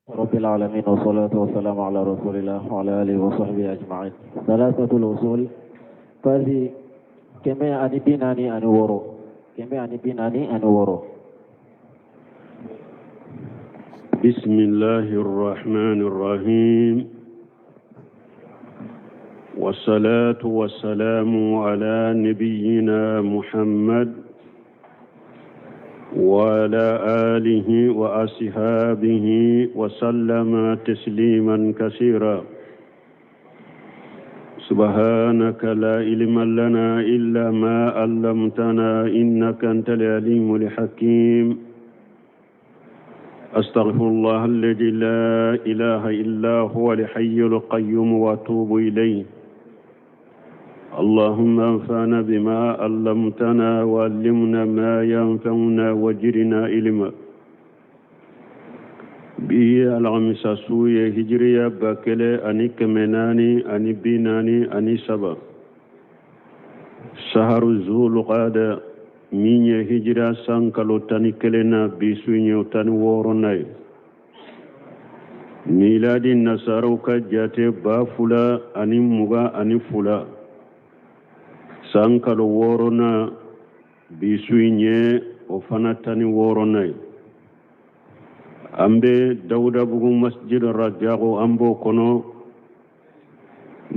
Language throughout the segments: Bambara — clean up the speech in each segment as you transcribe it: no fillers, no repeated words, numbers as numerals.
رب العالمين والصلاة والسلام على رسول الله وعلى آله وصحبه أجمعين ثلاثة الأصول فهذه 146 146. بسم الله الرحمن الرحيم والصلاة والسلام على نبينا محمد وعلى آله وأصحابه وسلم تسليما كثيرا سبحانك لا علم لنا إلا ما علمتنا إنك أنت العليم الحكيم أستغفر الله الذي لا إله إلا هو الحي القيوم وأتوب إليه اللهم انفعنا بما علمتنا وعلمنا ما ينفعنا وجرنا علما bi ye alamisa su ye hijiriya 1443, saharu zulukada min ye hijira san kalo 11 na, bi su ye 16nan ye. Miladi nasaraw ka jate 2022, san kalo wɔɔrɔnan, bi su in ye o fana 16nan ye. An bɛ Dawudabugu Masjid Rajago, an b'o kɔnɔ.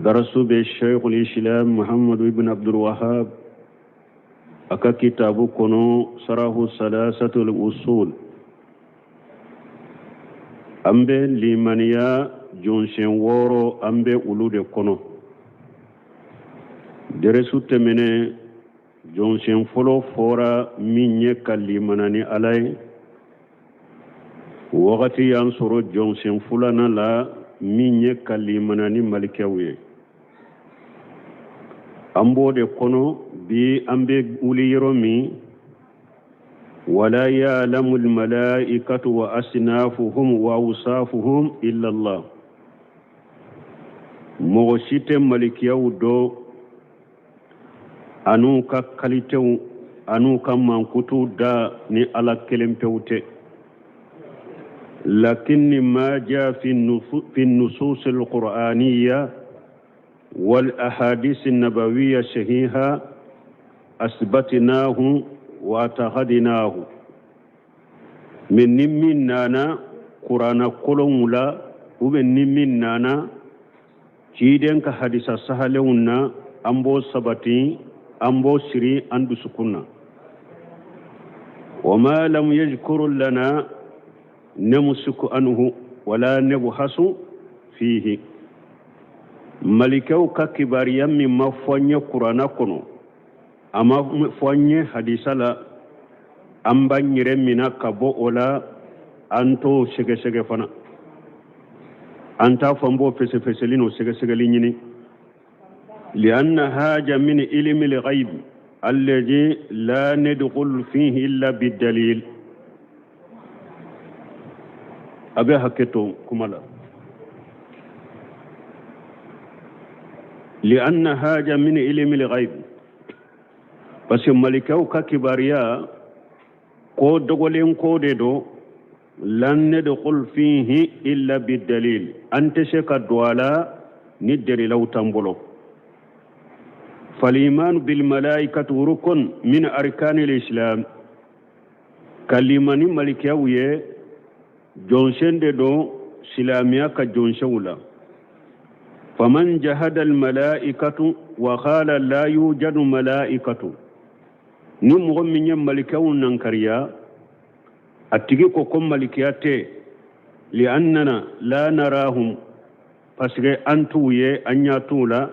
Darasu bɛ Sheikhul Islam Muhammadu ibn Abdul Wahab a ka kitabu kɔnɔ, Sarahu Salasatul Usul. An bɛ limaniya jɔnsen wɔɔrɔ, an bɛ olu de kɔnɔ. Dɛrɛsu tɛmɛnen, jɔnsen fɔlɔ fɔra min ye ka limana ni Ala ye. Wagati y'an sɔrɔ jɔnsen filanan la, min ye ka limana ni malikɛw ye. An b'o de kɔnɔ bi. An bɛ wuli yɔrɔ min, wala ya'lamu almalaikatu wa asnafuhum wa awsafuhum illa Allah. Mɔgɔ si tɛ malikiyaw dɔn an'u ka kalitew an'u ka mankutuw da ni Ala kelen pewu tɛ. Lakinni ma ja fi nusus alqur'aniya wal ahadith an-nabawiyya sahiha asbatnahu wa ataqadnahu. Mais ni min nana Kurana kolonw la, ou bien ni min nana ciden ka hadisa sahalenw na, an b'o sabati, an b'o siri an dusukun na. Wa ma lam yajkuru lana namsiku anhu wala nabhasu fihi. Malikɛw ka kibariya min ma fɔ an ye Kurana kɔnɔ, a ma fɔ an ye hadisa la, an b'an yɛrɛ mina ka bɔ o la. An t'o sɛgɛsɛgɛ fana, an t'a fɔ an b'o fɛsɛfɛsɛli n'o sɛgɛsɛgɛli ɲini. Lianna haja min ilmi lghaib alladhi la nadkhul fihi illa bidalil. A bɛ hakɛ to kuma la. Lianna haja min ilmi lghaib, parce que malikɛw ka kibariya ko dogolen ko de don. Lan nadkhul fihi illa bidalil, an tɛ se ka don a la ni dalilaw t'an bolo. Faliman bil malaikatu rukun min arkanil islam. Ka limani malikiyaw ye, jɔnsen de don silamɛya ka jɔnsenw la. Faman jahada al malaikatu wa qala la yujadu malaikatu, ni mɔgɔ min ye malikɛw nankariya, a tigi ko ko malikiya tɛ, li'annana la narahum, parce que an t'u ye, an ɲa t'u la.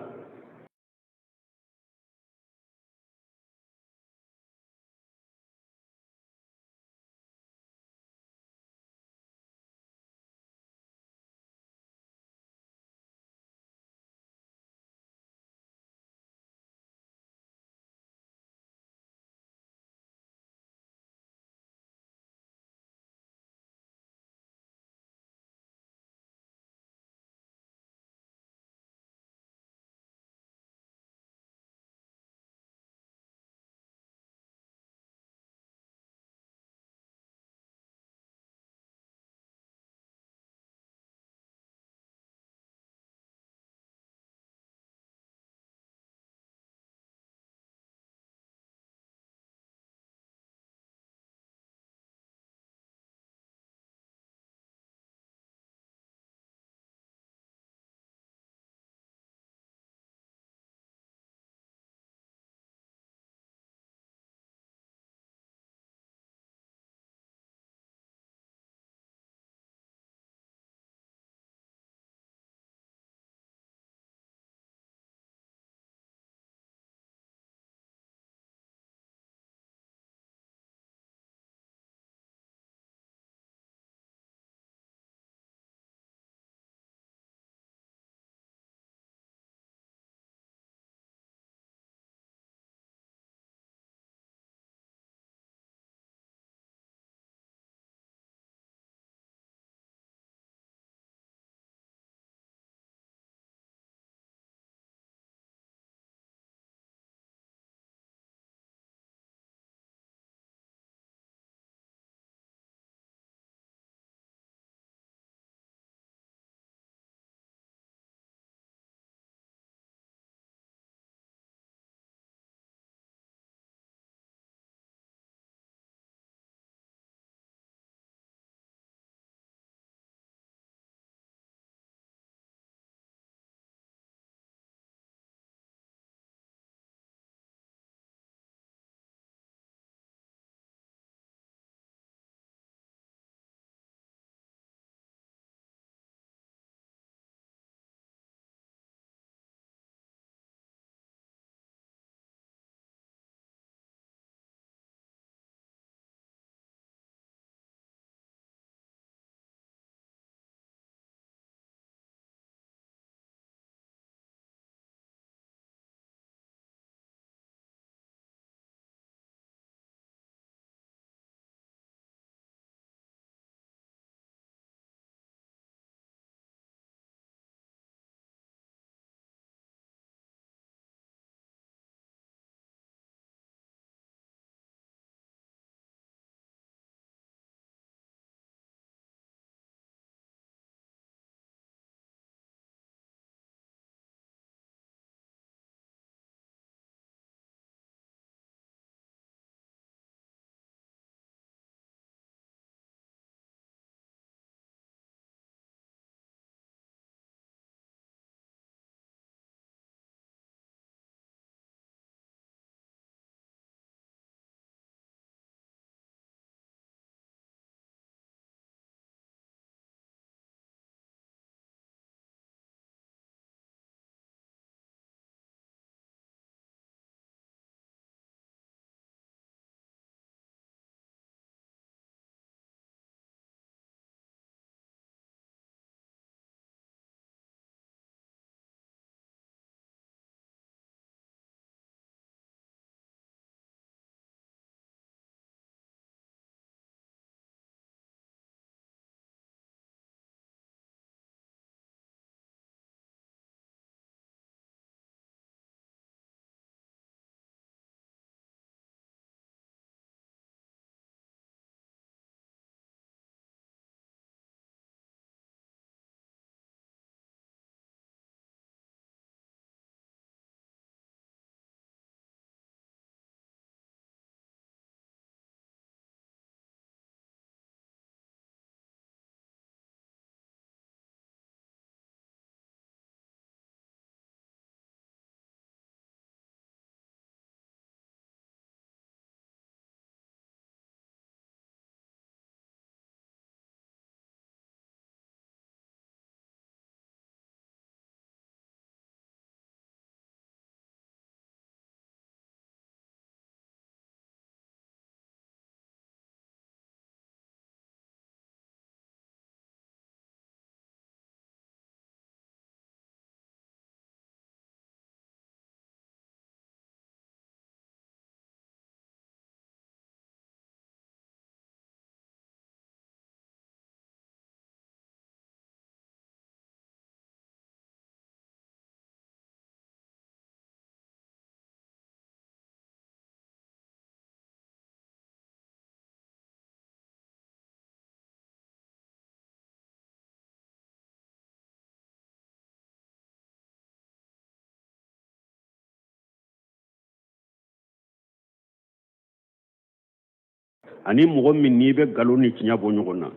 Ani mɔgɔ min n'i bɛ nkalon ni tiɲɛ bɔ ɲɔgɔn na.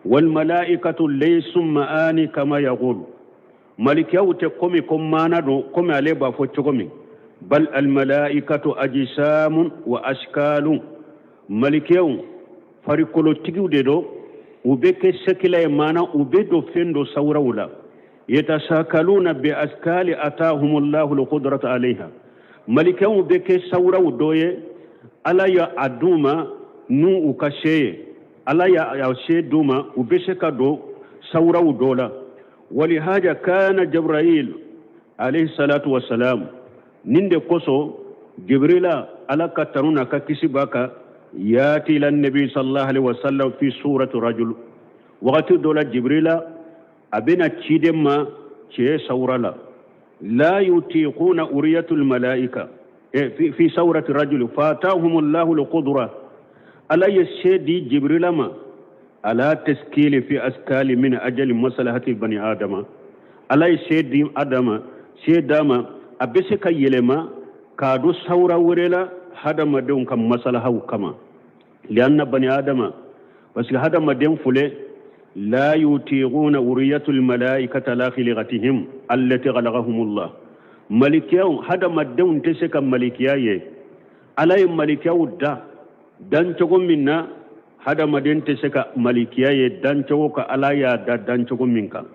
Walmalaikatu laysu ma'ani kama yaqulu, malikiyaw tɛ komi ko maana don, komi ale b'a fɔ cogo min. Bal almalaikatu ajisamun wa ashkalun, malikiyaw farikolotigiw de don, u bɛ kɛ sekila ye, maana u bɛ don fɛn dɔ sawuraw la. Yetasakaluna bi askali atahumullahu lqudrata alayha, malikiyaw bɛ kɛ sawuraw dɔ ye, Ala ya a d'u ma n'u u ka se ye, Ala y'a se d'u ma, u bɛ se ka don sawuraw dɔ la. Walihaja kana Jabrail alayhi salatu wasalam, nin de kosɔn Jibrila, Ala ka tanu n'a ka kisi b'a kan, yati ila nabi sallallahu alaihi wasallam fi surati rajul, wagati dɔ la Jibrila a bɛna ciden ma cɛ sawura la. La yutiquna uriyatul malaika fi sawrati rajul fatahumullahu alqudra, Ala ye se di Jibrila ma ala taskili fi askali min ajali maslahati bani adama. Ala ye se di adama, se d'a ma, a bɛ se ka yɛlɛma k'a don sawura wɛrɛ la hadamadenw ka masalahaw kama. Lianna bani adama, parce que hadamaden fule, la yutiquna uriyatul malaikata ala khiliqatihim allati khalaqahumullah, malikiyaw hadamadenw tɛ se ka malikiya ye. Ala ye malikiyaw da dancogo min na, hadamaden tɛ se ka malikiya ye dancogo ka Ala y'a da dancogo min kan.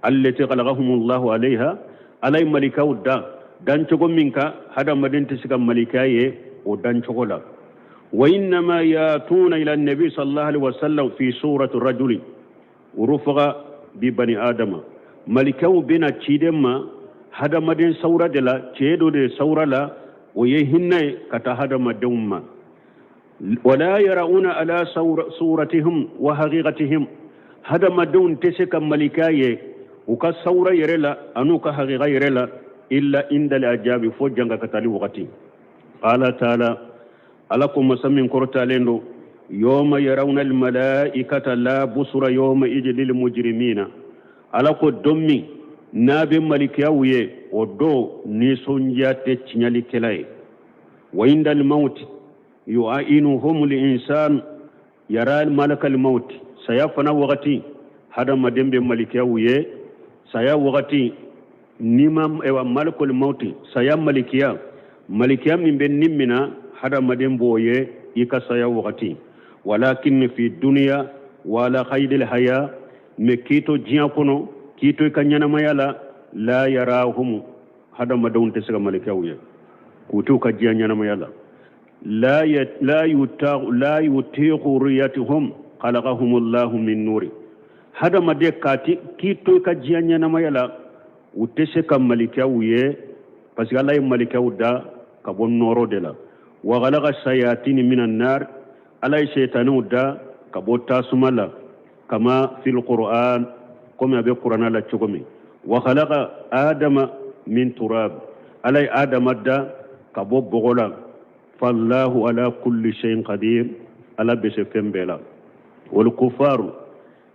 Allati khalaqahumullahu alayha, Ala ye malikaw da dancogo min kan, hadamaden tɛ se ka malikiya ye o dancogo la. Wa innama yatuna ila nabi sallallahu alaihi wasallam fi surati rajuli rufaga bi bani adama, malikaw bɛna ciden ma hadamaden sawura de la, cɛ dɔ de sawura la, o ye hinɛ ye ka taa hadamadenw ma. Wala yarauna ala suratihim wa haqiqatihim, hadamadenw tɛ se ka malika ye u ka sawura yɛrɛ la an'u ka haqiqa yɛrɛ la, illa indal ajabi, fo janga ka taali wagati. Qala taala, Ala ko masa min kɔrɔtalen don, yawma yarawna almalaikata la busra yawma idin lil mujrimina, Ala ko don min n'a bɛ malikiyaw ye, o don nisɔndiya tɛ tiɲɛlikɛla ye. Wa indal mauti yu'ayinuhum l'insan yara malakal mauti, saya fana wagati hadamaden bɛ malikiyaw ye. Saya wagati nima ewa malakul mauti, saya malikiya, malikiya min bɛ ni mina, hadamaden b'o ye i ka saya wagati. Walakin fi duniya wala qaidil haya, mais k'i to diɲɛ kɔnɔ, k'i to i ka ɲɛnamaya la, la yarahum, hadamadenw tɛ se ka malikiyaw ye k'u t'u ka diɲɛ ɲɛnamaya la. La yutiqu ruyatuhum khalaqahumullahu min nuri, hadamaden kati k'i to i ka diɲɛ ɲɛnamaya la, u tɛ se ka malikiyaw ye, parce que Ala ye malikiyaw da ka bɔ nɔɔrɔ de la. Wa khalaqa sayatini minan nar, Ala ye seytaniw da ka bɔ tasuma la, kama fil qur'an, komi a bɛ kuranna la cogo min. Wa khalaqa adama min turab, Ala ye Adama da ka bɔ bɔgɔ la. Fallahu ala kulli shay'in qadir, Ala bɛ se fɛn bɛɛ la. Wal kufaru,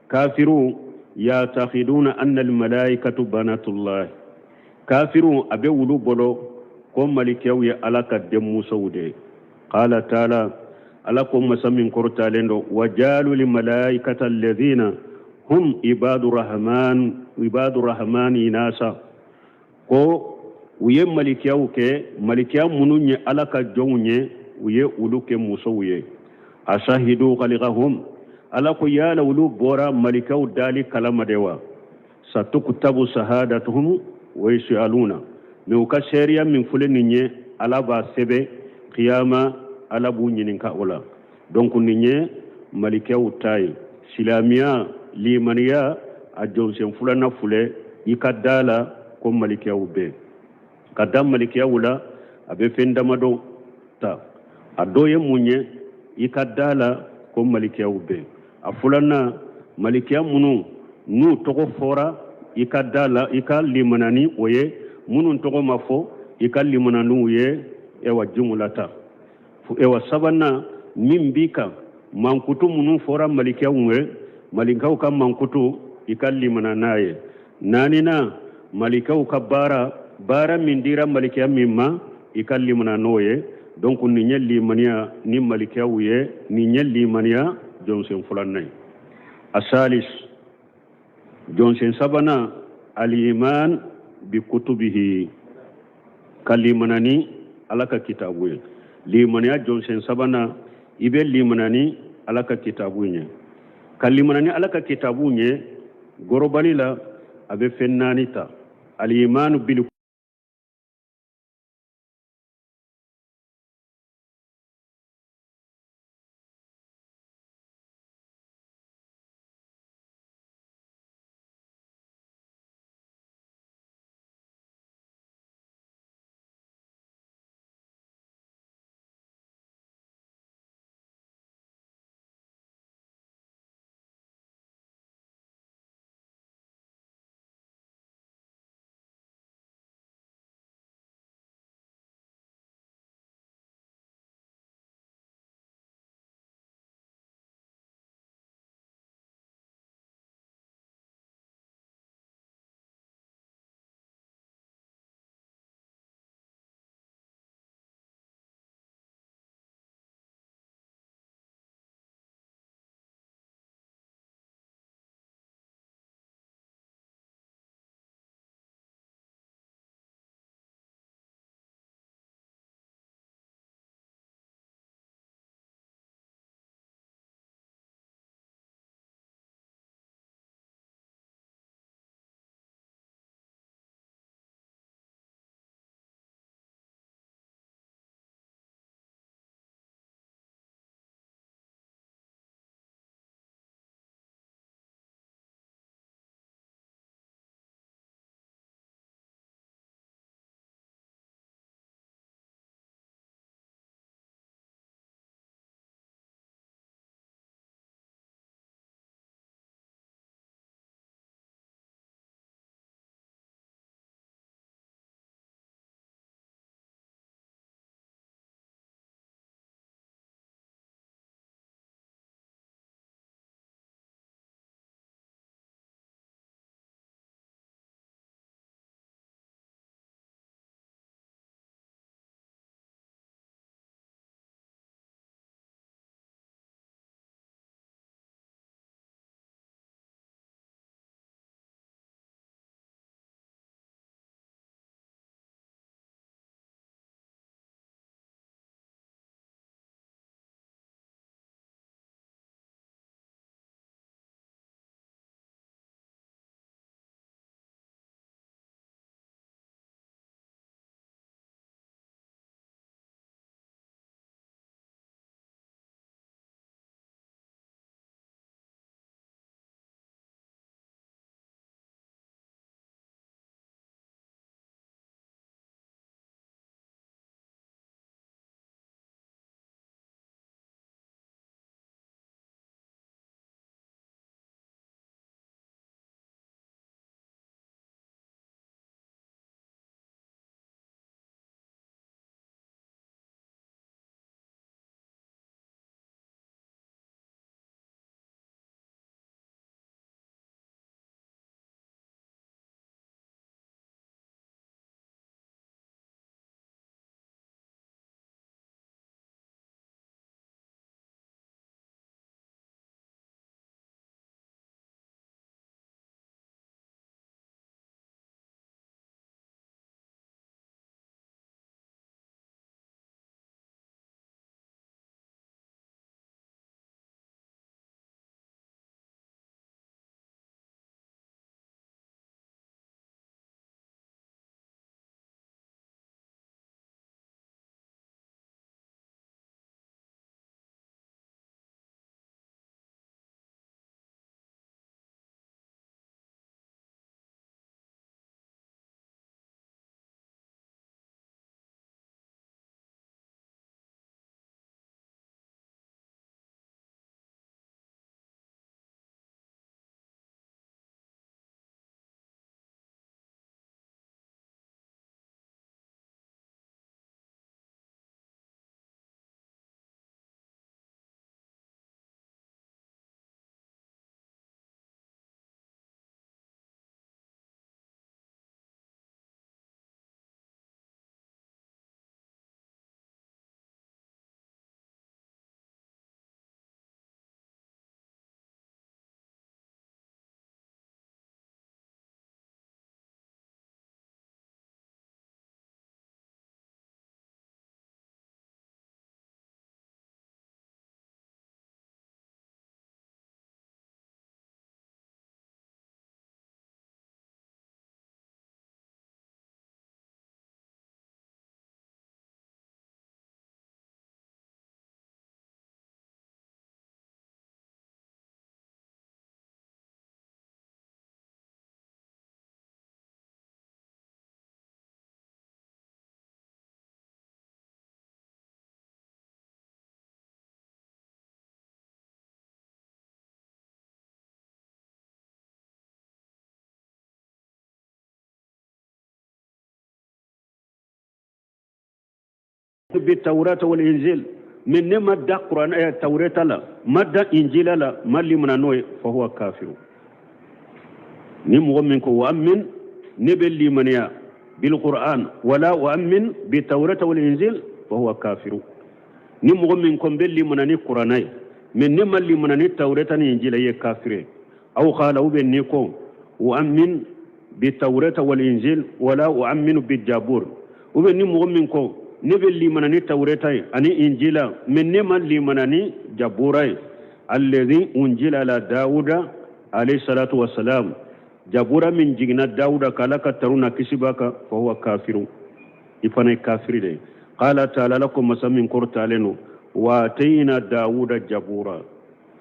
kafiru, yatakhiduna anna al malaikatu banatullah, kafiru a bɛ wulu bolo ko malikiyaw ye Ala ka denmusow de ye. Qala taala, Ala ko masa min kɔrɔtalen don, wa jaalu li malaikata alladhina hum ibadu rahman, ibadu rahman inasa, ko u ye malikiyaw kɛ, malikiya minnu ye Ala ka jɔnw ye, u ye olu kɛ musow ye. Ashahidu khalqahum, Ala ko yala olu bɔra malikaw dali kalama de wa? Satuktabu sahadatuhum wa yusaluna, mais u ka seereya min filɛ nin ye, Ala b'a sɛbɛn kiyama, Ala b'u ɲininka o la. Donc nin ye malikiyaw ta ye. Silamɛya limaniya a jɔnsen filanan filɛ, i ka da la ko malikiyaw bɛ ka da malikiyaw la, a bɛ fɛn damadɔ ta. A dɔ ye mun ye? I ka da la ko malikiyaw bɛ. A filanan, malikiya minnu n'u tɔgɔ fɔra, i ka da la, i ka limana ni o ye. Minnu tɔgɔ ma fɔ, i ka limana n'u ye. Ewa jumla ta, ewa sabanan min b'i kan, mankutu minnu fɔra malikiyaw ye, malikaw ka mankutu, i ka limana n'a ye. Naaninan, malikaw ka baara, baara min dira malikiya min ma, i ka limana n'o ye. Donc nin ye limaniya ni malikiyaw ye, nin ye limaniya jɔnsen filanan ye. Asalis, jɔnsen sabanan, aliman bi kutubihi, ka limana ni ala ka kitabu ye. Limaniya jɔnsen sabanan, i bɛ limana ni ala ka kitabu ye. Ka limana ni ala ka kitabu ye gorobali la, a bɛ fɛn naani ta: alimanu bil bi tawrata wal injil, mais ne ma da kuranɛ tawreta la, ma da injila la, ma limana n'o ye, fa huwa kafiru. Ni mɔgɔ min ko uamin, ne bɛ limaniya bil qur'an wala uamin bi tawrata wal injil, fa huwa kafiru. Ni mɔgɔ min ko n bɛ limana ni kuranɛ ye, mais ne ma limana ni tawreta ni injila ye, kafiri ye. Aw qala, ou bien n'i ko uamin bi tawrata wal injil wala uaminu bi jabur, ou bien ni mɔgɔ min ko ne bɛ limana ni tawreta ye ani injila, mais ne ma limana ni jabura ye, alladhi unjila ala dawuda alayhi salatu wasalam, jabura min jiginna dawuda kan, Ala ka tanu n'a kisi b'a kan, fa huwa kafiru, i fana ye kafiri de ye. Qala taala, Ala ko, masa min kɔrɔtalen don, wa atayna dawuda jabura,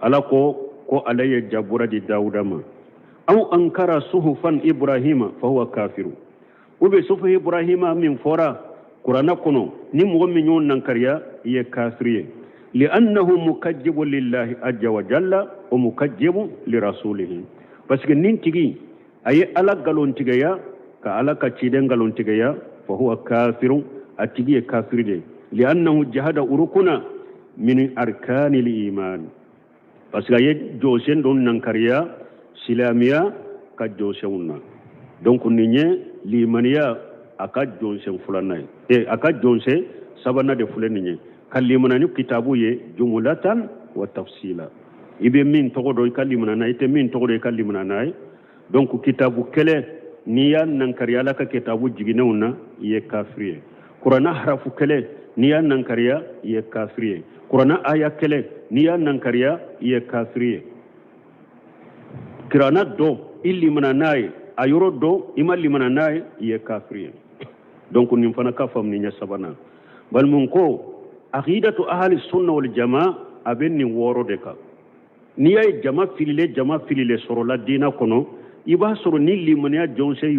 Ala ko ko Ala ye jabura di dawuda ma. Aw ankara suhufan ibrahima fa huwa kafiru, ou bien suhufu ibrahima min fɔra kuranɛ kɔnɔ, ni mɔgɔ min y'o nankariya, i ye kafiri ye, li'annahu mukajjibu lillahi azza wa jalla wa mukajjibu li rasulihi, parce que nin tigi a ye Ala galontigiya ka Ala ka ciden galontigiya, fa huwa kafiru, a tigi ye kafiri de ye, li'annahu jahada urukuna min arkanil iman, parce que a ye jɔsen dɔ nankariya silamiya ka jɔsenw na. Donc nin ye limaniya a ka jɔsen filanan ye, a ka jɔsen sabanan de filɛ nin ye, ka limana ni kitabu ye jumulatan wa tafsila. I bɛ min tɔgɔ dɔn, i ka limana n'a ye, i tɛ min tɔgɔ dɔn, i ka limana n'a ye. Donc kitabu kelen, n'i y'a nankariya Ala ka kitabu jiginnenw na, i ye kafiri ye. Kuranɛ harafu kelen, n'i y'a nankariya, i ye kafiri ye. Kuranɛ aya kelen, n'i y'a nankariya, i ye kafiri ye. Kuranɛ dɔ, i limana n'a ye, a yɔrɔ dɔ, i ma limana n'a ye, i ye kafiri ye. Donc nin fana ka faamu nin ɲɛ sabanan. Balimaw, ko aqidatu ahli sunna wal jamaa a bɛ nin wɔɔrɔ de kan. N'i y'a ye jama filile, jama filile sɔrɔla diinɛ kɔnɔ, i b'a sɔrɔ ni limaniya jɔnsen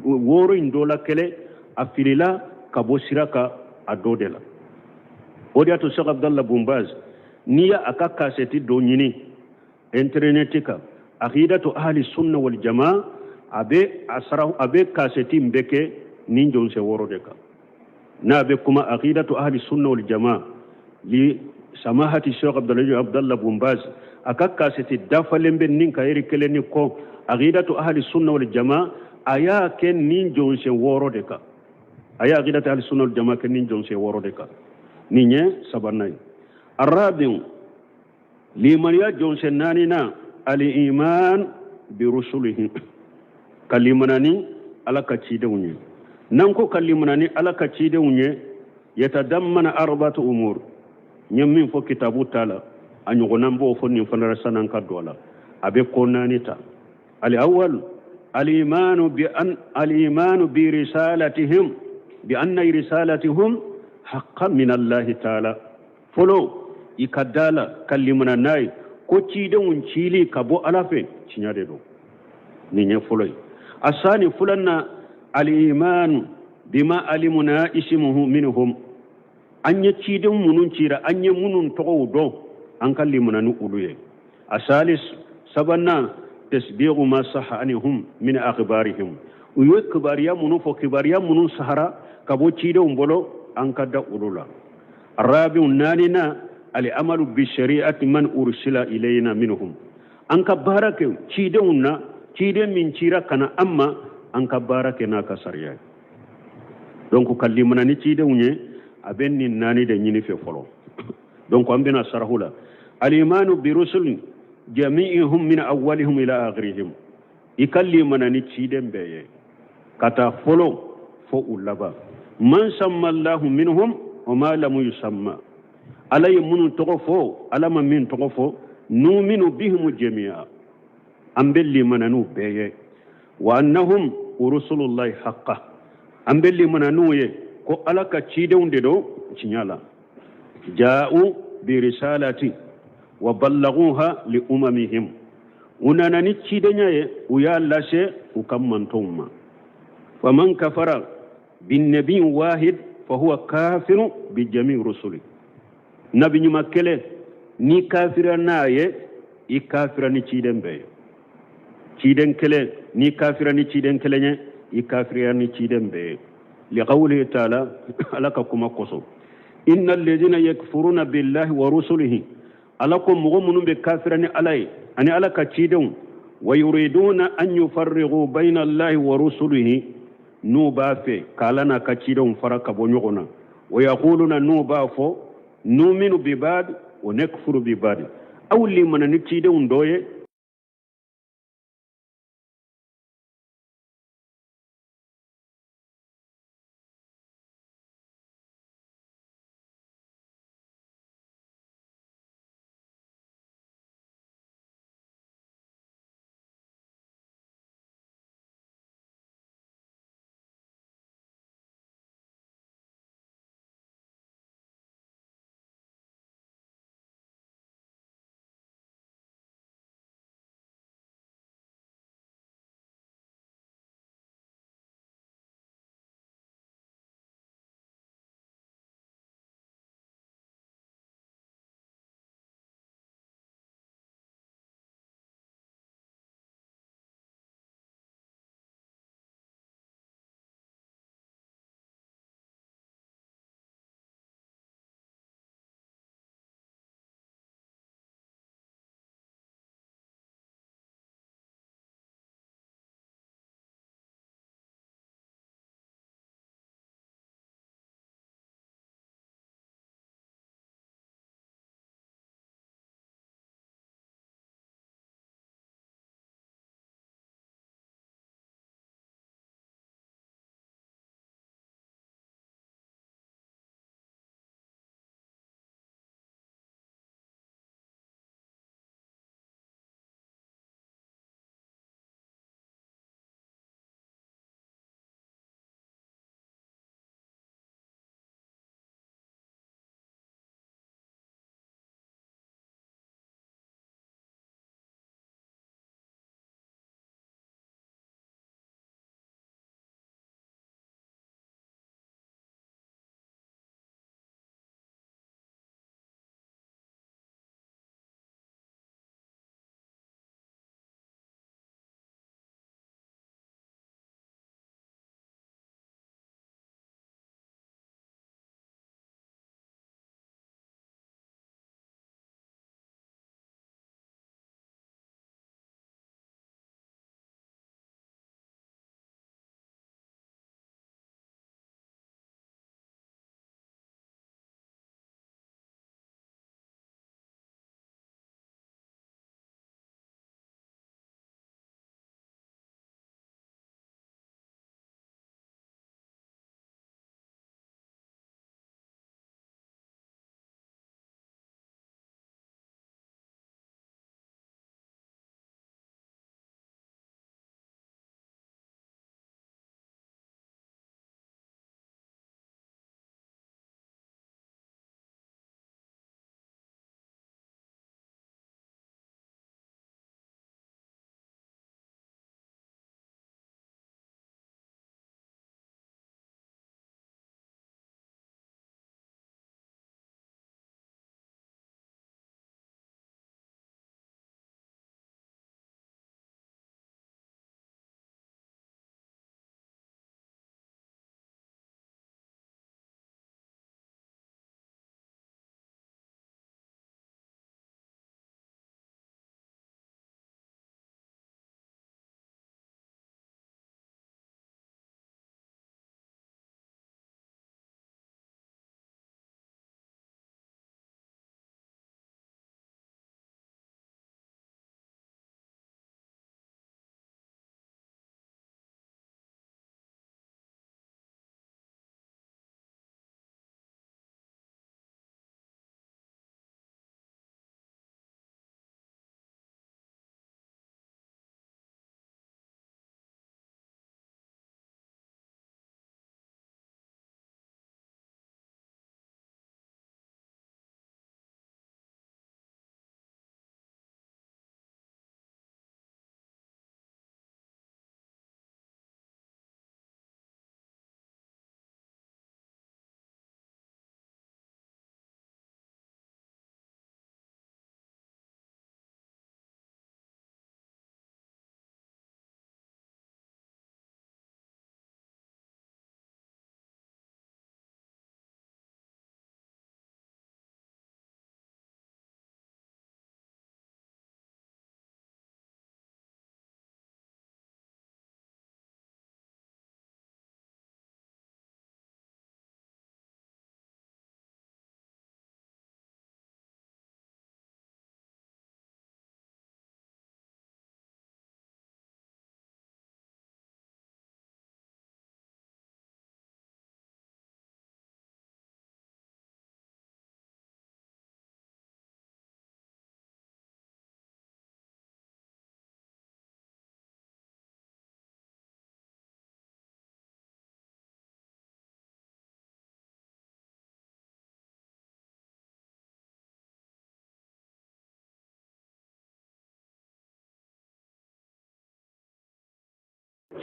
wɔɔrɔ in dɔ la kelen, a filila ka bɔ sira kan a dɔ de la. O de y'a to Sheikh Abdallah Bumbaz, n'i y'a ka kasɛti dɔ ɲini internet kan, aqidatu ahli sunna wal jamaa, a bɛ a sara, a bɛ kasɛti in bɛɛ kɛ nin jɔnsen wɔɔrɔ de kan. N'a bɛ kuma aqidatu ahli sunna wal jamaa li samahati Sheikh Abdallah Bumbaz, a ka kasɛti dafalen bɛ nin ka yiri kelen ni kɔ, aqidatu ahli sunna wal jamaa, a y'a kɛ nin jɔnsen wɔɔrɔ de kan. A y'a aqidatu ahli sunna wal jamaa kɛ nin jɔnsen wɔɔrɔ de kan. Nin ye sabanan ye. Arabiu, limaniya jɔnsen naaninan, al-iman bi rusulihi, ka limana ni Ala ka cidenw ye. N'an ko ka limana ni Ala ka cidenw ye, yatadammana arbatu umur. N ye min fɔ kitabu ta la, a ɲɔgɔnna n b'o fɔ nin fana la san'an ka don a la. A bɛ ko naani ta. Al-awwal, al-imanu bi an al-imanu bi risalatihim, bi anna risalatihum haqqan min Allahi ta'ala. Fɔlɔ, i ka da la ka limana n'a ye ko cidenw cili ka bɔ Ala fɛ, tiɲɛ de don. Nin ye fɔlɔ ye. Asani, filanan, al-imanu bima alimuna ismuhu minhum, an ye ciden minnu cira, an ye minnu tɔgɔw dɔn, an ka limana ni olu ye. Asalis, sabanan, tasdiqu ma saha anhum min akhbarihim, u ye kibaruya minnu fɔ, kibaruya minnu sahara ka bɔ cidenw bolo, an ka da olu la. Arabiu, naaninan, al-amalu bi shari'ati man ursila ilayna minhum, an ka baara kɛ cidenw na, ciden min cira ka na an ma, an ka baara kɛ n'a ka sariya ye. Donc ka limana ni cidenw ye, a bɛ nin naani de ɲini fɛ fɔlɔ. Donc an bɛna sarahu la. Alimanu bi rusul jami'ihum min awwalihim ila akhirihim, i ka limana ni ciden bɛɛ ye ka taa fɔlɔ fo u laban. Man samma Allahu minhum wa ma lam yusamma, Ala ye minnu tɔgɔ fɔ, Ala ma min tɔgɔ fɔ, numinu bihim jami'a, an bɛ limana n'u bɛɛ ye. Wa annahum rusulullahi haqqa, an bɛ limana n'u ye ko Ala ka cidenw de don tiɲɛ la. Ja'u bi risalati wa ballaguha li umamihim, u nana ni cidenya ye, u y'a lase u ka mantɔnw ma. Faman kafara bin nabi wahid fa huwa kafiru bi jami rusuli, nabi ɲuman kelen, n'i kafira n'a ye, i kafira ni ciden bɛɛ ye. Ciden kelen, n'i kafira ni ciden kelen ye, i kafira ni ciden bɛɛ ye. Liqawlihi taala, Ala ka kuma kosɔn. Inna alladhina yakfuruna billahi wa rusulihi, Ala ko mɔgɔ minnu bɛ kafira ni Ala ye ani Ala ka cidenw, wa yuriduna an yufarriqu bayna Allahi wa rusulihi, n'u b'a fɛ k'Ala n'a ka cidenw fara ka bɔ ɲɔgɔn na, wa yaquluna, n'u b'a fɔ numinu bi ba'd wa nakfuru bi ba'd, aw limana ni cidenw dɔ ye.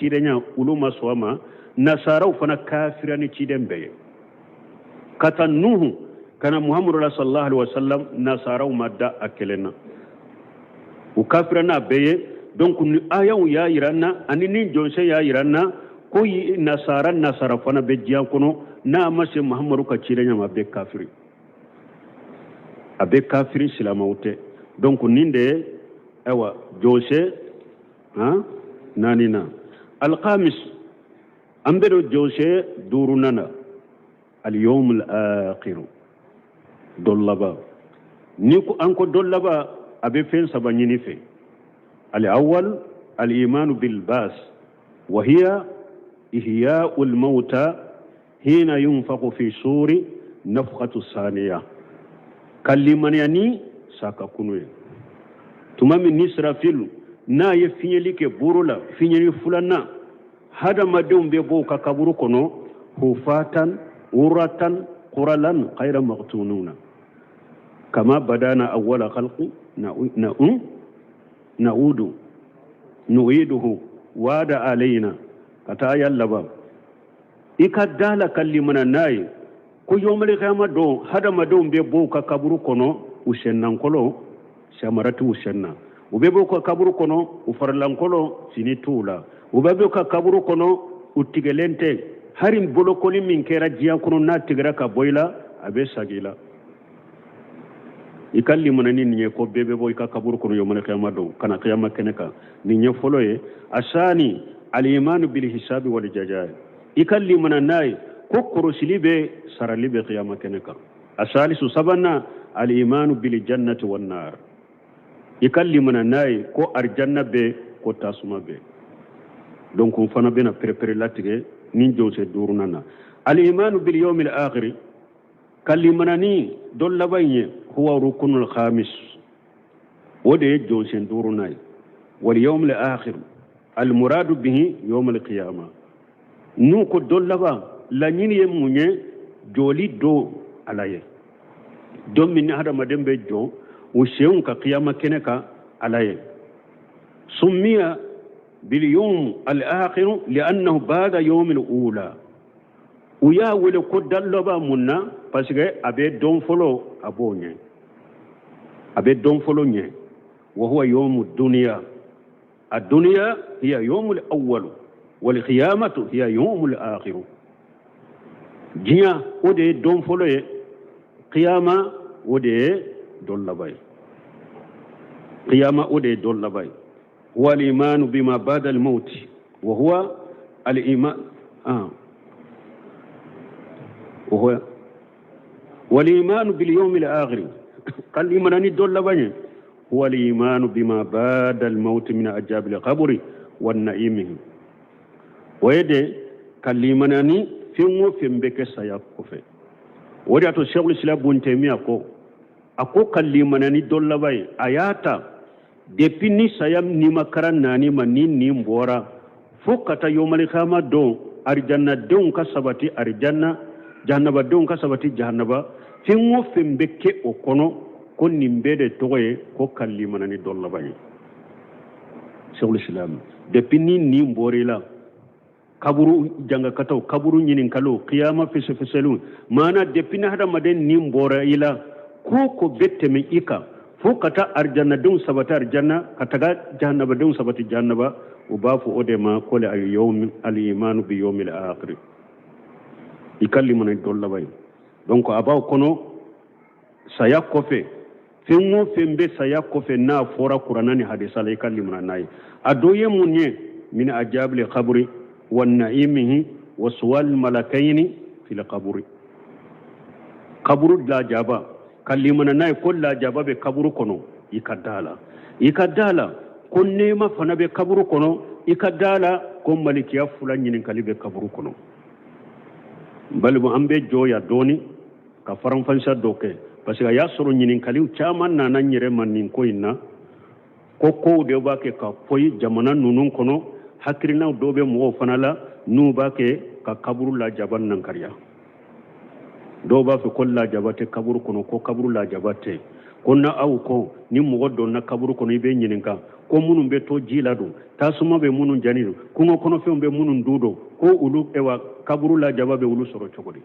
cidenya olu ma sɔn a ma nasaraw fana kafira ni ciden bɛɛ ye ka ta nuhu ka na muhamadu la sallallahu alaihi wasallam nasaraw ma da a kelen na u kafira n'a bɛɛ ye donc ni ayaw y'a yira an na ani ni jɔnsen y'a yira an na ko nasara nasara fana bɛ diɲɛ kɔnɔ n'a ma se muhamadu ka cidenya ma a bɛ kafiri a bɛ kafiri silamɛw tɛ donc nin de ye ayiwa jɔsen han naaninan alkhamis an bɛ don jɔsen duurunan na alyawmul akhiru don laban ni ko an ko don laban a bɛ fɛn saba ɲini fɛ al-awwal al-imanu bil bas wa hiya ihya'ul mauta hina yunfaqu fi suri nafkhatu saniya ka limaniya ni sa ka kunu ye tuma min ni israfilu n'a ye fiɲɛli kɛ buru la fiɲɛli filanan hadamadenw bɛ bɔ u ka kaburu kɔnɔ hufatan uratan quralan ghayra makhtununa kama badana awwala khalqi na'udu nu'iduhu wada alayna ka taa aya laban i ka da la ka limana n'a ye ko yɔmali kiyama don hadamadenw bɛ bɔ u ka kaburu kɔnɔ u sennankolon samara t'u sen na u bɛ bɔ u ka kaburu kɔnɔ u farilankolon fini t'u la u bɛ bɔ u ka kaburu kɔnɔ u tigɛlen tɛ hari bolokoli min kɛra diɲɛ kɔnɔ n'a tigɛra ka bɔ i la a bɛ sagi i la i ka limana ni nin ye ko bɛɛ bɛ bɔ i ka kaburu kɔnɔ yɔmali kiyama don ka na kiyama kɛnɛ kan nin ye fɔlɔ ye asani alimanu bil hisabi wal jazaa i ka limana n'a ye ko kɔrɔsili bɛ sarali bɛ kiyama kɛnɛ kan asalisu sabanan alimanu bil jannati wan nar i ka limana n'a ye ko arijanna bɛ ko tasuma bɛ donc n fana bɛna perepere latigɛ nin jɔsen duurunan na alimanu bil yawmil akhiri ka limana ni don laban ye huwa rukunul khamis o de ye jɔsen duurunan ye wal yawmil akhir al muradu bihi yawmul qiyama n'u ko don laban laɲini ye mun ye jɔli don ala ye don min ni hadamaden bɛ jɔ u senw kan kiyama kɛnɛ kan ala ye summiya bil yawm al akhir li'annahu ba'da yawm al ula u y'a wele ko don laban mun na parce que a bɛ don fɔlɔ a b'o ɲɛ a bɛ don fɔlɔ ɲɛ wa huwa yawmu dunya الدنيا هي يوم الأول والقيامة هي يوم الآخر diɲɛ o de ye don fɔlɔ ye kiyama o de ye don laban ye kiyama o de ye don laban ye walimanu bima bada almauti wa huwa aliman ah. wa huwa walimanu bil yawmi al akhir ka limana ni don laban ye huwa alimanu bima bada almaut min ajabi alqabri wa naimihi o ye de ka limana ni fɛn o fɛn bɛ kɛ saya kɔfɛ o de y'a to sɛkul islam bun tɛmiya ko a ko ka limana ni don laban ye a y'a ta depuis ni saya nimakara nani ma ni nin bɔra fo ka taa yomalikama don arijannadenw ka sabati arijanna jahannabadenw ka sabati jahannaba fɛn o fɛn bɛ kɛ o kɔnɔ ko nin bɛɛ de tɔgɔ ye ko ka limana ni don laban ye sɛkul islam depuis ni nin bɔra i la kaburu jangakataw kaburu ɲininkaliw kiyama fɛsɛfɛsɛliw maana depuis ni hadamaden nin bɔra i la ko ko bɛ tɛmɛ i kan fo ka taa arijannadenw sabati arijanna ka taga jahannabadenw sabati jahannaba u b'a fɔ o de ma ko le alimanu bi yawmil akhir i ka limana don laban ye donc a b'aw kɔnɔ saya kɔfɛ fɛn o fɛn bɛ saya kɔfɛ n'a fɔra kuranna ni hadisa la i ka limana n'a ye a dɔ ye mun ye min ajabil kaburi wa naimihi wa suwal malakayini fil kaburi kaburu lajaba ka limana n'a ye ko lajaba bɛ kaburu kɔnɔ i ka da la i ka da la ko nɛɛma fana bɛ kaburu kɔnɔ i ka da la ko malikiya fila ɲininkali bɛ kaburu kɔnɔ balima an bɛ jɔ yan dɔɔni ka faranfasiya dɔ kɛ parce que a y'a sɔrɔ ɲininkaliw caman nana n yɛrɛ ma nin ko in na ko kow de b'a kɛ ka poyi jamana ninnu kɔnɔ hakilinaw dɔw bɛ mɔgɔw fana la n'u b'a kɛ ka kaburu lajaba nankariya dɔw b'a fɔ ko lajaba tɛ kaburu kɔnɔ ko kaburu lajaba tɛ ko na aw ko ni mɔgɔ donna kaburu kɔnɔ i bɛ ɲininka Ko minnu bɛ to ji la don, tasuma bɛ minnu jani don, kungo kɔnɔfɛnw bɛ minnu dun don, ko olu ewa kaburu lajaba bɛ olu sɔrɔ cogo di?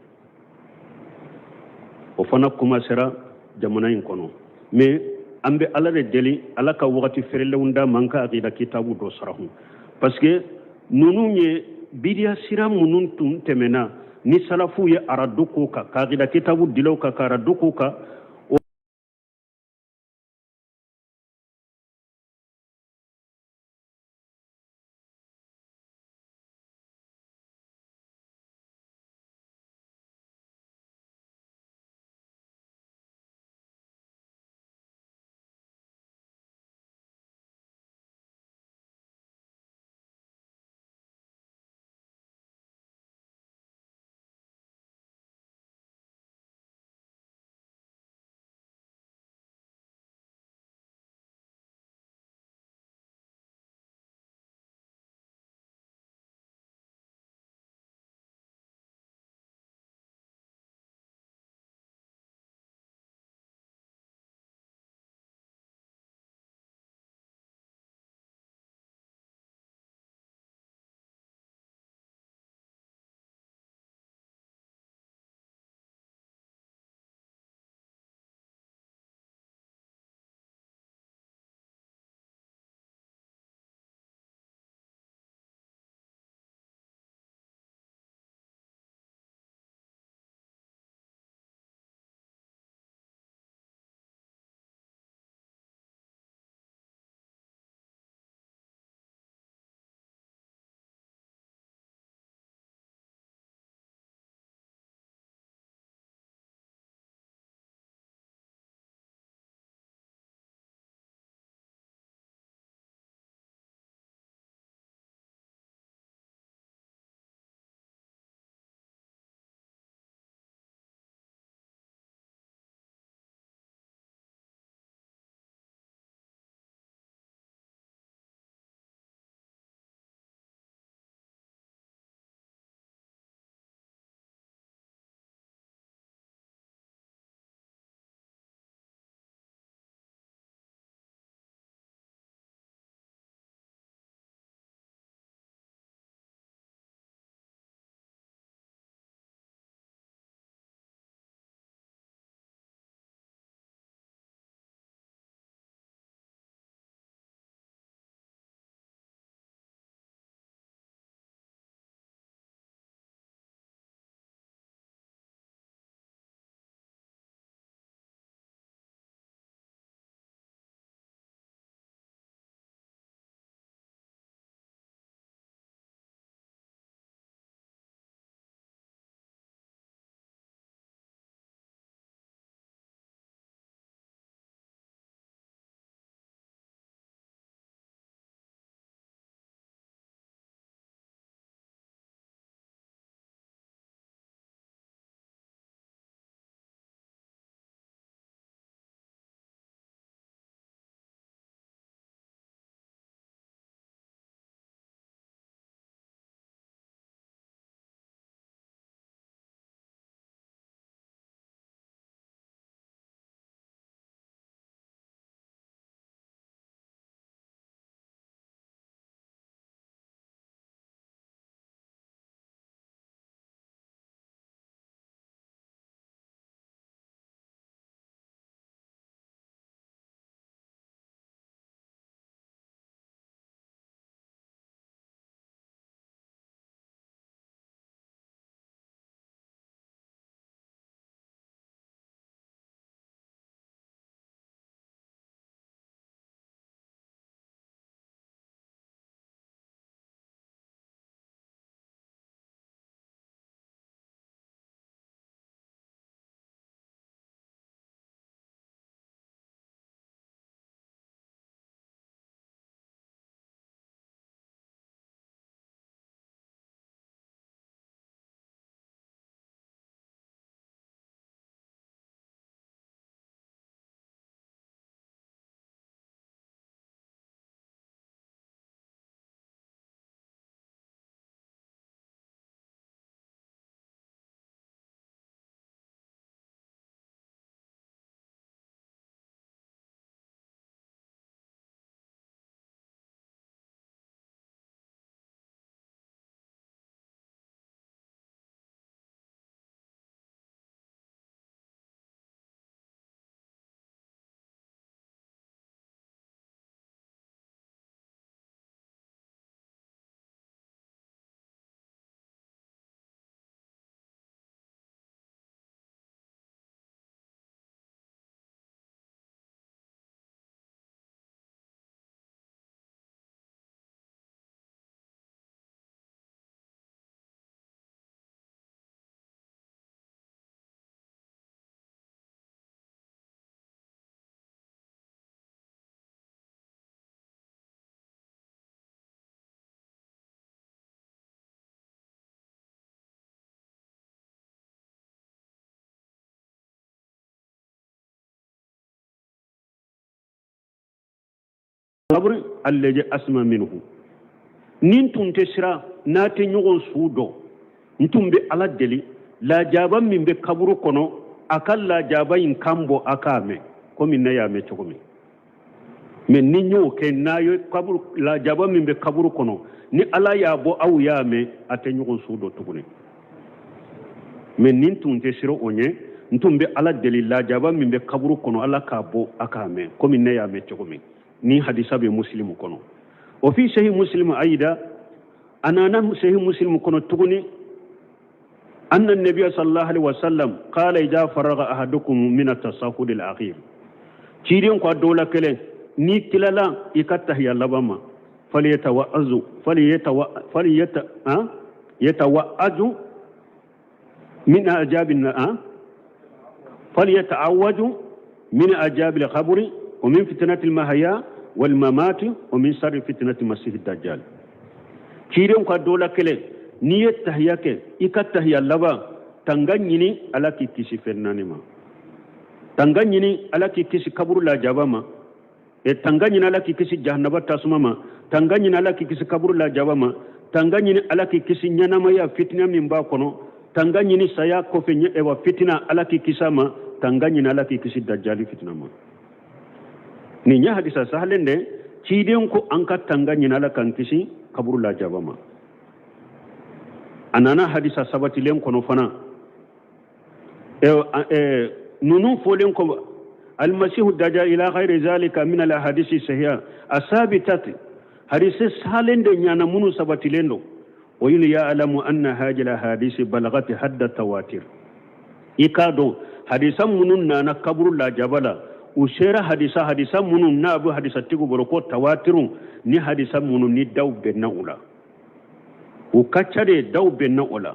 O fana kumasera jamana in kɔnɔ. Mais an bɛ Ala de deli, Ala ka wagati feerelenw d'a ma, an ka akida kitabu dɔ sarahu, parce que ninnu ye bidiya sira minnu tun tɛmɛna ni salafuw ye aradu k'o kan, ka akida kitabu dilaw kan, ka aradu k'o kan. qabri allazi asma minhu. Ni n tun tɛ siran n'a tɛ ɲɔgɔn su dɔn, n tun bɛ Ala deli lajaba min bɛ kaburu kɔnɔ, a ka lajaba in kan bɔ, a k'a mɛn komi ne y'a mɛn cogo min. Mais ni n y'o kɛ, n'a ye kaburu lajaba min bɛ kaburu kɔnɔ, ni Ala y'a bɔ, aw y'a mɛn, a tɛ ɲɔgɔn su dɔn tuguni. Mais ni n tun tɛ siran o ɲɛ, n tun bɛ Ala deli lajaba min bɛ kaburu kɔnɔ, Ala k'a bɔ, a k'a mɛn komi ne y'a mɛn cogo min. Ni hadisa bɛ Musilimu kɔnɔ. O fi Sahih Muslim ayida, a nana Sahih Muslim kɔnɔ tuguni, anna nabiya sallallahu alaihi wasallam qala idha faraga ahadukum min at-tasahhud al-akhir. Ciden ko a dɔ la kelen, n'i tilala i ka tahiya laban ma, falyatawa'azu falyatawa falyata yatawa'azu min ajabi falyata'awwaju min ajabi al-qabri wa min fitnati al-mahya wal mamati wa min sharri fitnati masih dajjal. Ciden ko a dɔ la kelen, n'i ye tahiya kɛ i ka tahiya laban, tanga ɲini Ala k'i kisi fɛn naani ma. Tanga ɲini Ala k'i kisi kaburu lajaba ma, e tanga ɲini Ala k'i kisi jahanaba tasuma ma, tanga ɲini Ala k'i kisi kaburu lajaba ma, tanga ɲini Ala k'i kisi ɲɛnamaya fitina min b'a kɔnɔ, tanga ɲini saya kɔfɛ ewa fitina, Ala k'i kisi a ma, tanga ɲini Ala k'i kisi dajali fitina ma. Nin ye hadisa sahalen de. Ciden ko an ka tanga ɲini Ala k'an kisi kaburu lajaba ma. A nana hadisa sabatilen kɔnɔ fana, ninnu fɔlen kɔ, almasihu dajjal ila ghayri zalika min al hadisi sahiha asabitati, hadisi sahalen de ɲana minnu sabatilen don. Wa yul ya'lamu anna hadhihi al hadisi balagati hadda tawatir. I k'a dɔn hadisa minnu nana kaburu lajaba la, u sera hadisa minnu n'a bɛ hadisa tigiw bolo ko tawatiru, ni hadisa minnu ni daw bɛnna u la, u ka ca de, daw bɛnna o la.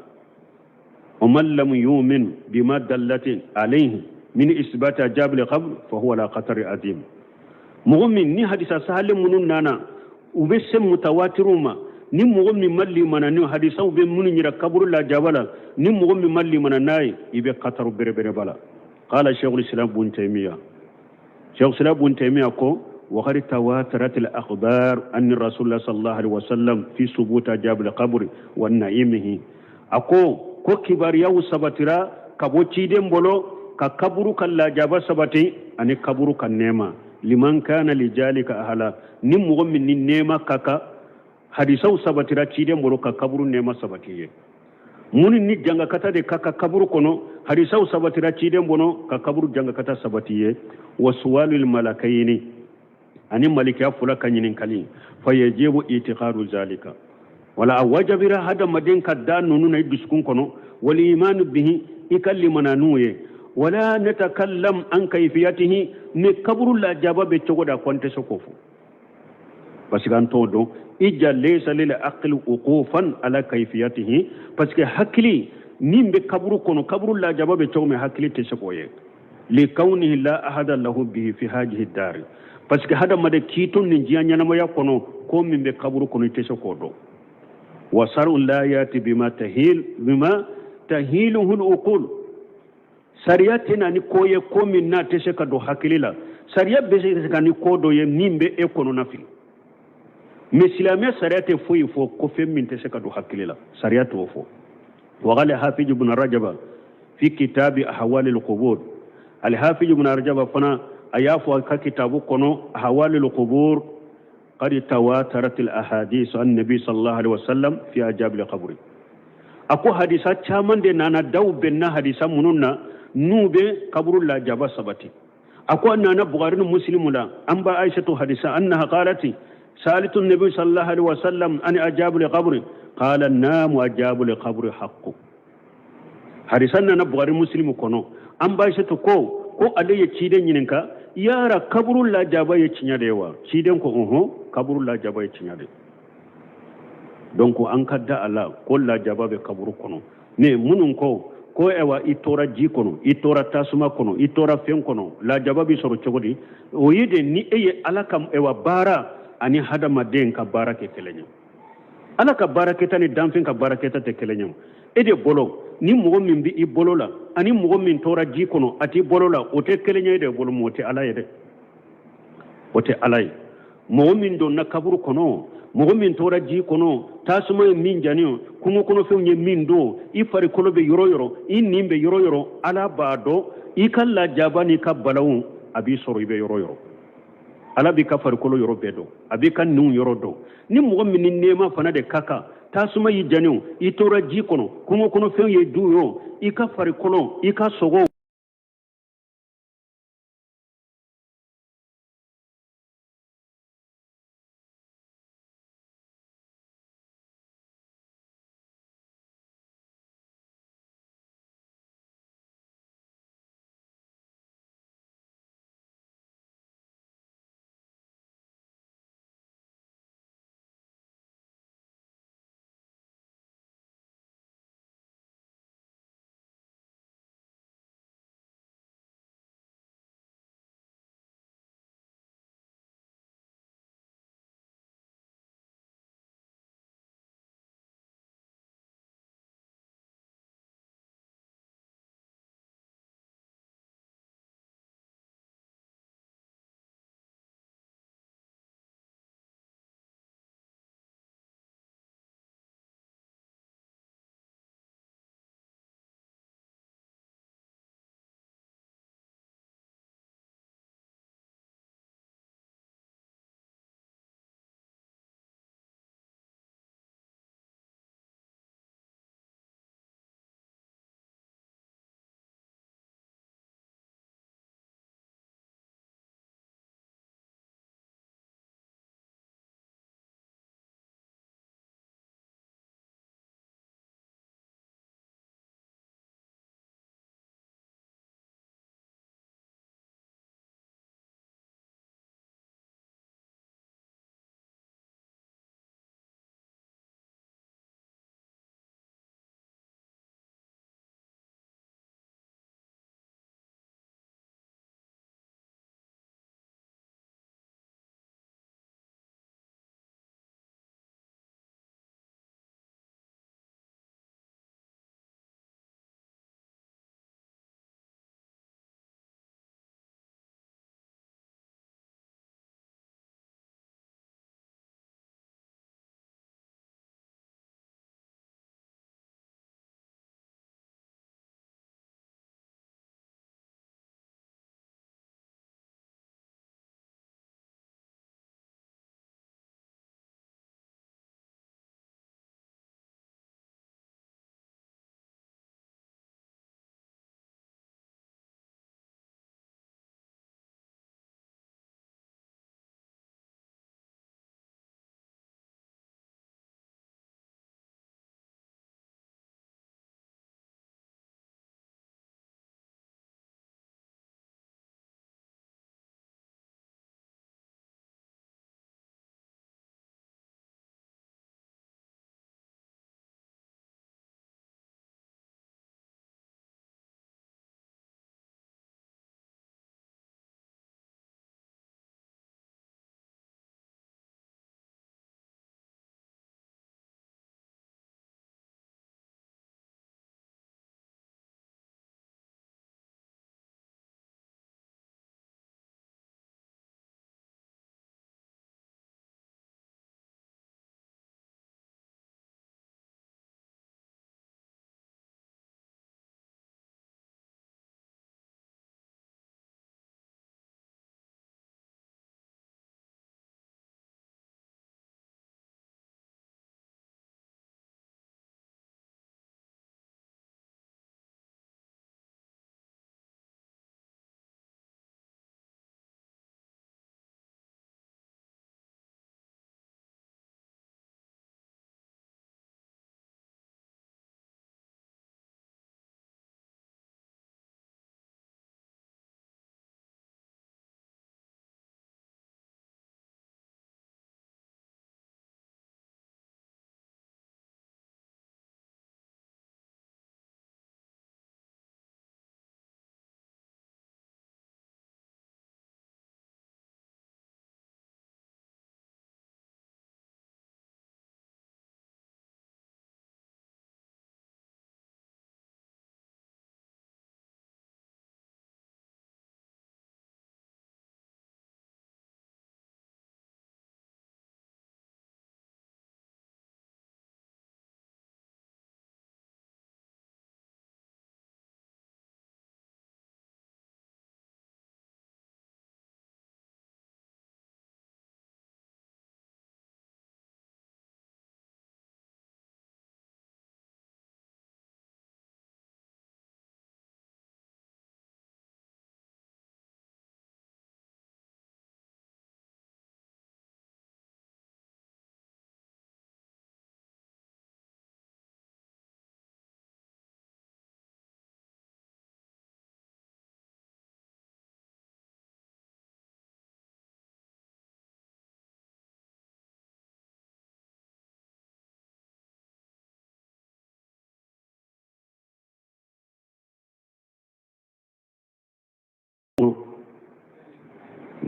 Wa man lam yumin bima dallati alayhi min isbati ajabil qabr fa huwa la khatari azim. Mɔgɔ min ni hadisa sahalen minnu nana, u bɛ se mutawatiru ma, ni mɔgɔ min ma limana ni hadisaw bɛ minnu yira kaburu lajaba la, ni mɔgɔ min ma limana n'a ye, i bɛ kataru berebereba la. Qala shaykhul islam bun taymiya, shaykh islam bun taymiya ko wa qad tawatarat al akhbar anni rasulullah sallallahu alaihi wasallam fi subut ajab al qabr wa na'imihi. A ko kibariyaw sabatira ka bɔ ciden bolo ka kaburu ka lajaba sabati ani kaburu ka nɛɛma, liman kana lijalika ahala, ni mɔgɔ min ni nɛɛma ka kan, hadisaw sabatira ciden bolo ka kaburu nɛɛma sabati ye. Minnu ni jangakata de ka kan kaburu kɔnɔ, hadisaw sabatira ciden bolo ka kaburu jangakata sabati ye. Wa suwalul malakayini, ani malikiya fula ka ɲininkali, fa yajibu itiqadu zalika. Wala a wajabira hadamaden ka da ninnu na i dusukun kɔnɔ, wal imanu bihi, i ka limana n'u ye. Wala natakallam an kayfiyatihi, ni kaburu lajaba bɛ cogo da, ko an tɛ se k'o fɔ parce que an t'o dɔn. Ija laysa lil aqli uqufan ala kayfiyatihi, parce que hakili min bɛ kaburu kɔnɔ, kaburu lajaba bɛ cogo min, hakili tɛ se k'o ye. Li kawnihi la ahada lahu bihi fi hajihi dari, parce que hadamaden k'i to nin diɲɛ ɲɛnamaya kɔnɔ, ko min bɛ kaburu kɔnɔ, i tɛ se k'o dɔn. Wa sar'u la yati bima tahil bima tahiluhu al-uqul, sariya tɛ na ni ko ye ko min n'a tɛ se ka don hakili la. Sariya bɛ se ka ni ko dɔ ye min bɛ e kɔnɔna fili, mais silamɛ sariya tɛ foyi fɔ ko fɛn min tɛ se ka don hakili la, sariya t'o fɔ. Wa qala hafiz ibn rajaba fi kitabi ahwal al-qubur, al-hafiz ibn rajaba fana a y'a fɔ a ka kitabu kɔnɔ ahwal al-qubur, qad tawatarat al-ahadith an nabi sallallahu alaihi wasallam fi ajab al-qabr. A ko hadisa caman de nana, daw bɛnna hadisa minnu na n'u bɛ kaburu lajaba sabati. A ko a nana Bukhari ni Muslimu la, an ba Aishatu hadisa, annaha qalati salitu nabi sallallahu alaihi wasallam an ajabu al-qabr, qala naamu ajabu al-qabr haqqu. Hadisa nana Bukhari Muslimu kɔnɔ, an ba Aishatu ko ale ye ciden ɲininka, yara kaburu lajaba ye tiɲɛ de ye wa? Ciden ko ɔhɔn, kaburu lajaba ye tiɲɛ de. Donc an ka da a la ko lajaba bɛ kaburu kɔnɔ. Mais minnu ko ɛwa i tora ji kɔnɔ, i tora tasuma kɔnɔ, i tora fɛn kɔnɔ, lajaba bɛ sɔrɔ cogo di? O ye de ni e ye Ala ka ɛwa baara ani hadamaden ka baara kɛ kelen ye. Ala ka baarakɛta ni danfɛn ka baarakɛta tɛ kelen ye. E de bolo ni mɔgɔ min bɛ i bolo la ani mɔgɔ min tora ji kɔnɔ a t'i bolo la, o tɛ kelen ye e de bolo, ma o tɛ Ala ye dɛ, o tɛ Ala ye. Mɔgɔ min donna kaburu kɔnɔ, mɔgɔ min tora ji kɔnɔ, tasuma ye min jani, kungo kɔnɔfɛnw ye min dun, i farikolo bɛ yɔrɔ yɔrɔ, i nin bɛ yɔrɔ yɔrɔ, Ala b'a dɔn. I ka lajaba n'i ka balawu a b'i sɔrɔ i bɛ yɔrɔ yɔrɔ. Ala b'i ka farikolo yɔrɔ bɛɛ dɔn, a b'i ka ninw yɔrɔ dɔn. Ni mɔgɔ min ni nɛɛma fana de ka kan, tasuma y'i jani o, i tora ji kɔnɔ, kungo kɔnɔfɛnw y'i dun o, i ka farikolo, i ka sogo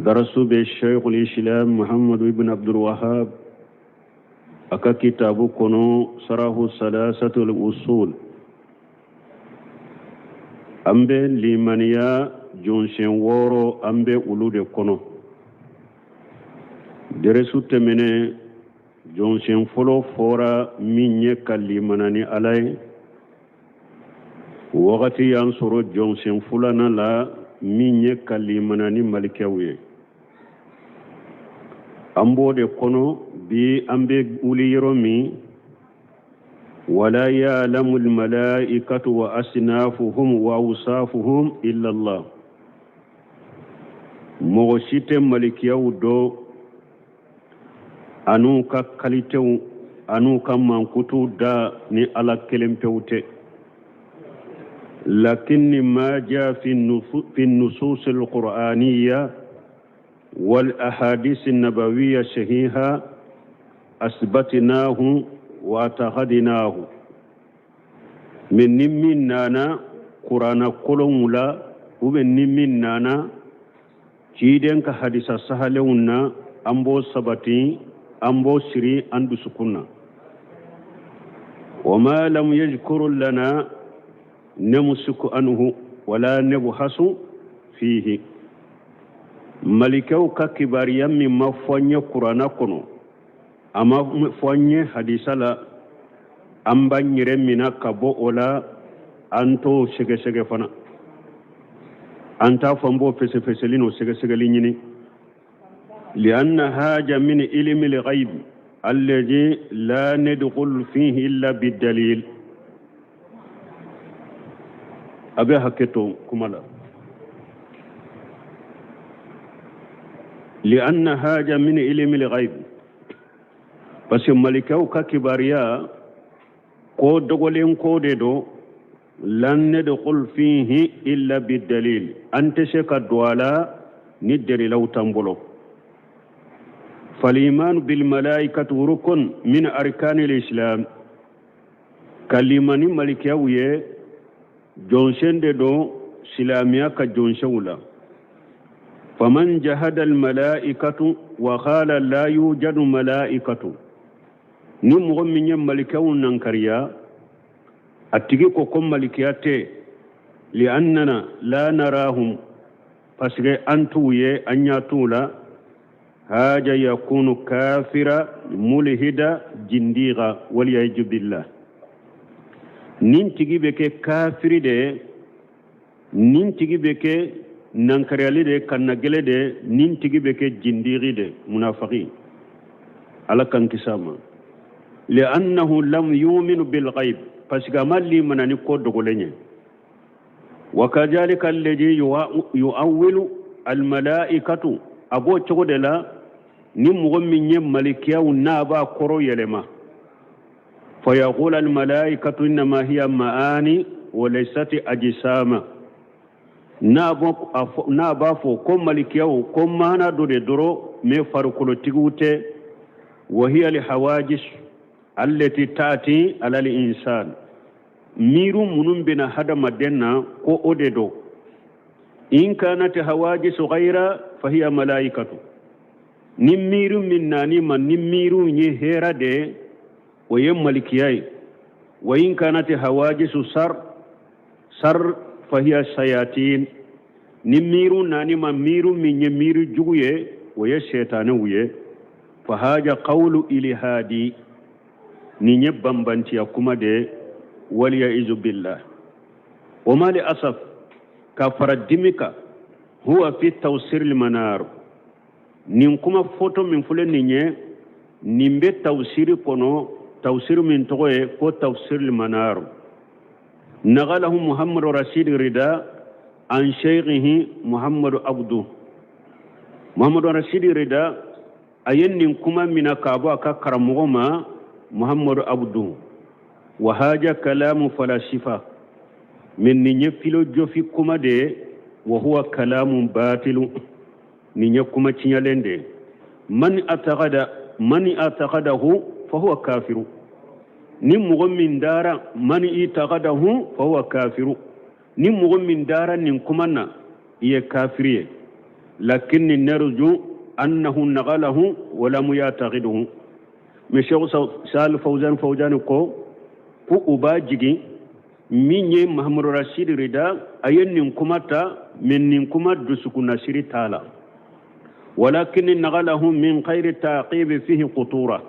Darasu bɛ Sheikhul Islam Muhammadu ibn Abdul Wahab a ka kitabu kɔnɔ Sarahu Salasatul Usul. An bɛ limaniya jɔnsen wɔɔrɔ an bɛ olu de kɔnɔ. Dɛrɛsu tɛmɛnen jɔnsen fɔlɔ fɔra min ye ka limana ni Ala ye. Wagati y'an sɔrɔ jɔnsen filanan la min ye ka limana ni malikɛw ye. An b'o de kɔnɔ bi an bɛ wuli yɔrɔ min wala ya'lamu almalaikatu wa asnafuhum wa awsafuhum illa Allah. Mɔgɔ si tɛ malikiyaw dɔn an'u ka kalitew an'u ka mankutuw da ni ala kelen pewu tɛ lakinni ma jaa fi nusus alqur'aniya wal ahadith an-nabawiyya sahiha asbatnahu wa ataqadnahu mais ni min nana kurana kolonw la ou bien ni min nana ciden ka hadisa sahalenw na an b'o sabati an b'o siri an dusukun na wa ma lam yajkuru lana namsiku anhu wala nabhasu fihi malikɛw ka kibariya min ma fɔ an ye kurana kɔnɔ a ma fɔ an ye hadisa la an b'an yɛrɛ mina ka bɔ o la an t'o sɛgɛsɛgɛ fana an t'a fɔ an b'o fɛsɛfɛsɛli n'o sɛgɛsɛgɛli ɲini lianna haja min ilimi lghaib alladhi la nadkhulu fihi illa bidalil a bɛ hakɛ to kuma la lianna haja min ilimi lghaib parce que malikɛw ka kibariya ko dogolen ko de don lan nadkhul fihi illa bidalil an tɛ se ka don a la ni dalilaw t'an bolo falimanu bilmalaikatu rukun min arkanil islam ka limani malikiyaw ye jɔnsen de don silamɛya ka jɔnsenw la faman jahada almalaikatu wa qala la yujadu malaikatu ni mɔgɔ min ye malikɛw nankariya a tigi ko ko malikiya tɛ liannana la narahum parce que an t'u ye an ɲa t'u la haja yakunu kafira mulhida jindiga waliyaju billah nin tigi bɛ kɛ kafiri de ye nin tigi bɛ kɛ nankariyali de kannagɛlɛ de nin tigi bɛ kɛ jindigi de munafaki ala k'an kisi a ma li'annahu lam yuminu bil ghaib parce que a ma limana ni ko dogolen ye wa kazalika alladhi yu'awwilu al malaikatu a b'o cogo de la ni mɔgɔ min ye malikiyaw n'a b'a kɔrɔ yɛlɛma fayaqul al malaikatu innama hiya ma'ani wa laysat ajsama n'a b'a fɔ ko malikiyaw ko maana dɔ de dɔrɔn mais farikolotigiw tɛ wa hiya al hawajis allati ta'ti ala al insan miiru minnu bɛ na hadamaden na ko o de don in kanat hawajisu ghayra fahiya malaikatu ni miiru min nan'i ma ni miiru ye hɛra de ye o ye malikiya ye wa in kanat hawajisu sar sar fahiya sayatin ni miiru nan'i ma miiru min ye miiru jugu ye o ye sɛtanɛw ye fahaja qawlu ilhadi nin ye banbantiya kuma de ye waliyaizu billah wa ma li asaf ka fara dimi kan huwa fi tawsir manar nin kuma fɔtɔ min filɛ nin ye nin bɛ tawsiri kɔnɔ tawsiri min tɔgɔ ye ko tawsir manar nagalahu muhammadu rashid rida an sheikhihi muhammadu abdu muhammadu rashid rida a ye nin kuma mina k'a bɔ a ka karamɔgɔ ma muhammadu abdu wa haja kalamu falasifa mais nin ye filozofi kuma de ye wa huwa kalamu batilu nin ye kuma tiɲɛlen de ye man atagada man atagadahu fa huwa kafiru ni mɔgɔ min dara man itagadahu fa huwa kafiru ni mɔgɔ min dara nin kuma na i ye kafiri ye Lakinni narju annahu naqalahu wa lam ya'taqiduhu. Mais Cheikh Sal Fawzan Fawzan ko ko u b'a jigin min ye Mahamadu Rashid Rida a ye nin kuma ta, mais nin kuma dusukunnasiri t'a la. Walakin naqalahu min khayri taqibi fihi khutura.